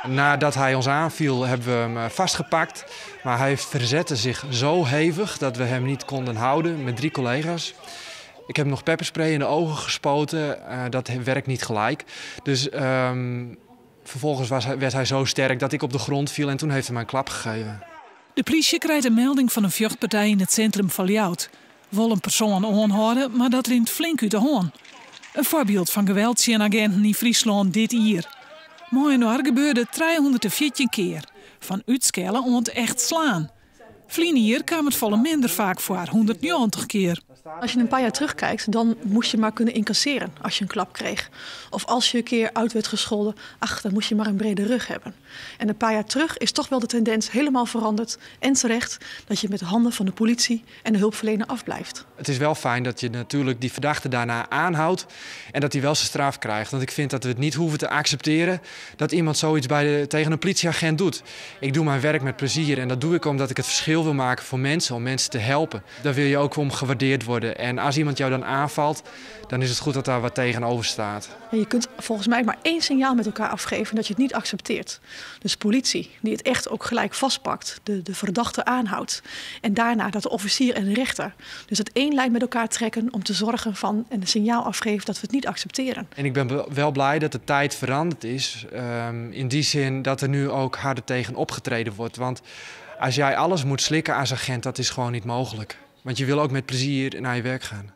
Nadat hij ons aanviel, hebben we hem vastgepakt. Maar hij verzette zich zo hevig dat we hem niet konden houden met drie collega's. Ik heb hem nog pepperspray in de ogen gespoten. Dat werkt niet gelijk. Dus vervolgens werd hij zo sterk dat ik op de grond viel en toen heeft hij mij een klap gegeven. De polysje krijt in melding fan in fjochtpartij yn it sintrum fan Ljouwert. Wol in persoan oanhâlde, mar dat rint flink út de hân. In foarbyld fan geweld tsjin aginten yn Fryslân dit jier. Mei-inoar gebeurde 314 kear. Fan útskelle oant echt slaan. Ferline jier kaam it folle minder faak foar, 190 kear. Als je een paar jaar terugkijkt, dan moest je maar kunnen incasseren als je een klap kreeg. Of als je een keer uit werd gescholden, ach, dan moest je maar een brede rug hebben. En een paar jaar terug is toch wel de tendens helemaal veranderd. En terecht dat je met de handen van de politie en de hulpverlener afblijft. Het is wel fijn dat je natuurlijk die verdachte daarna aanhoudt en dat hij wel zijn straf krijgt. Want ik vind dat we het niet hoeven te accepteren dat iemand zoiets tegen een politieagent doet. Ik doe mijn werk met plezier en dat doe ik omdat ik het verschil wil maken voor mensen, om mensen te helpen. Daar wil je ook om gewaardeerd worden. En als iemand jou dan aanvalt, dan is het goed dat daar wat tegenover staat. En je kunt volgens mij maar één signaal met elkaar afgeven dat je het niet accepteert. Dus politie die het echt ook gelijk vastpakt, de verdachte aanhoudt. En daarna dat de officier en de rechter. Dus dat één lijn met elkaar trekken om te zorgen van en een signaal afgeven dat we het niet accepteren. En ik ben wel blij dat de tijd veranderd is. In die zin dat er nu ook harder tegen opgetreden wordt. Want als jij alles moet slikken als agent, dat is gewoon niet mogelijk. Want je wil ook met plezier naar je werk gaan.